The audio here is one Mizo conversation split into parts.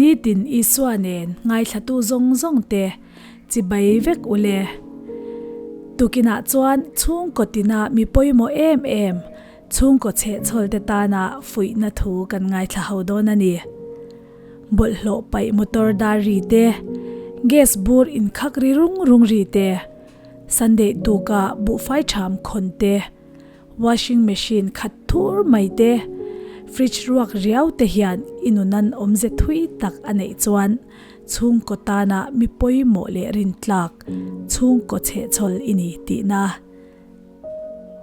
Nitin Isua nen ngaithlatu zawng zawng te chibai vek ule. Tukinah chuan chhungkaw tina mi pawimawh em em chhungkaw chhehchhawl te tana fuihna thu kan ngaithla ho dawn a ni. Bawlhhlawh paih motor dar ri te, gas bur inkhak ri rung rung ri te, Sunday tuka buhfai ṭham khawn te, Washing machine khat thur mai te, fridge ruak riau te hian i nunan awmze thui tak a neih chuan chhungkaw tana mi pawimawh leh rintlak chhungkaw chhehchhawl i ni tihna.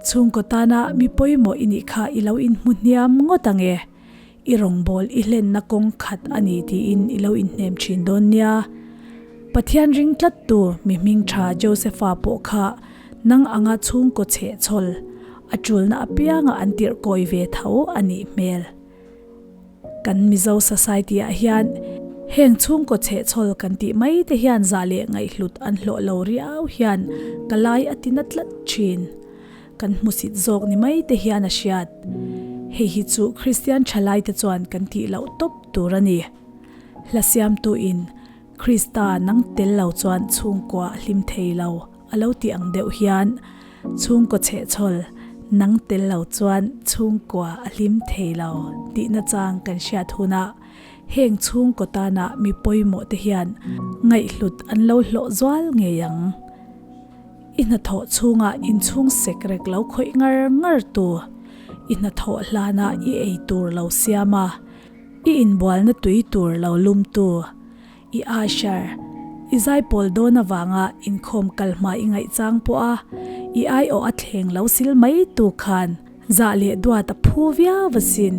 Chhungkaw tana mi pawimawh i nih kha i lo inhmu hniam ngawt ang e. I rawngbâwl i hlenna kawng khat a ni tiin i lo inhnem ṭhin dawn nia. Pathian ring tlattu mi hming ṭha Josepha pawh kha nang anga chhungkaw chhehchhawl a ṭulna apianga an tirh kawi ve tho a nih hmel. Kan Mizo society-ah hian heng chhungkaw chhehchhawl kan tih mai te hian zah leh ngaihhlut an hlawh lo riau hian ka lai a ti na tlat ṭhin. Kan hmusit zawk ni mai te hian a hriat. Hei hi chu Kristian thalai te chuan kan tih loh tawp tur a ni. Hla siamtu in Krista nang tel lo chuan chhungkua a hlim thei lo a lo tih ang deuh hian chhungkaw chhehchhawl nang tel lo chuan chhungkua a hlim thei lo tih nachang kan hriat hunah heng chhungkaw tana mi pawimawh te hian ngaihhlut an lo hlawh zual ngei ang. I hnathawh chhungah inchhung sek rek lo khawih ngar ngar tu, i hnathawh hlanah i ei tur lo siam a, i inbualna tui tur lo lum tu, i usher, i zaipawl dawn avanga inkhawm kal hma i ngaihchang pawh a, i aiawh a thleng lo sil mai tu khan zah leh duat a phu viau asin.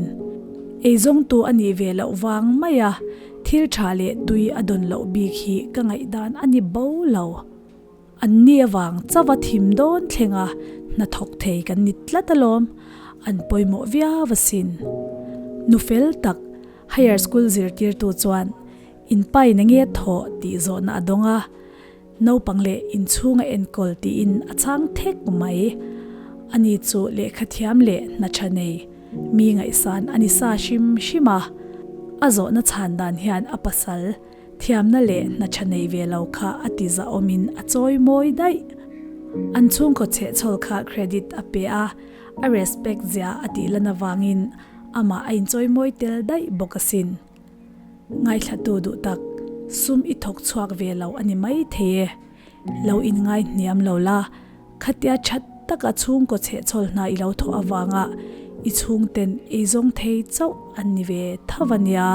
Eizawngtu a nih ve loh vang mai a, thil tha leh tui a dawn loh bik hi ka ngaihdan a ni bo lo. An ni avang chauha thim dawn thlenga hnathawk thei kan ni tlat alawm, an pawimawh viau asin. Nu fel tak, higher school zirtirtu chuan in pain enge thawh tih zawhna a dawng a, naupang leh inchhunga enkawl tiin a chhang thek mai. Ani chu lehkha thiam leh hna tha nei, mi ngaihsan a ni sa hrim hrim a, a zawhna chhan dan hian a pasal, Thiamna leh hna tha nei ve lo kha a ti zahawmin a chawi mawi daih. An chhungkaw chhehchhawl kha credit a pe a, a respect zia a tih lan avangin amah a inchawi mawi tel daih bawk asin. Ngaithlatu duh tak, sum i thawk chhuak ve lo a ni mai thei e. Lo inngai hniam lo la, khatia that taka chhungkaw chhehchhawl hna i lo thawh avanga i chhungten eizawng thei chauh an ni ve tho a nia.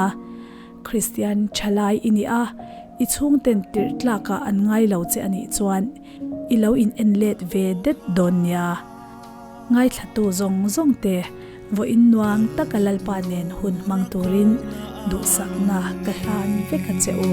Kristian thalai i nih a, i chhungten tirh tlakah an ngai lo che a nih chuan i lo in en let ve det dawn nia. Ngaithlatu zawng zawng te vawiin nuam taka Lalpa nen hun hmang turin duhsakna ka hlan vek a che u.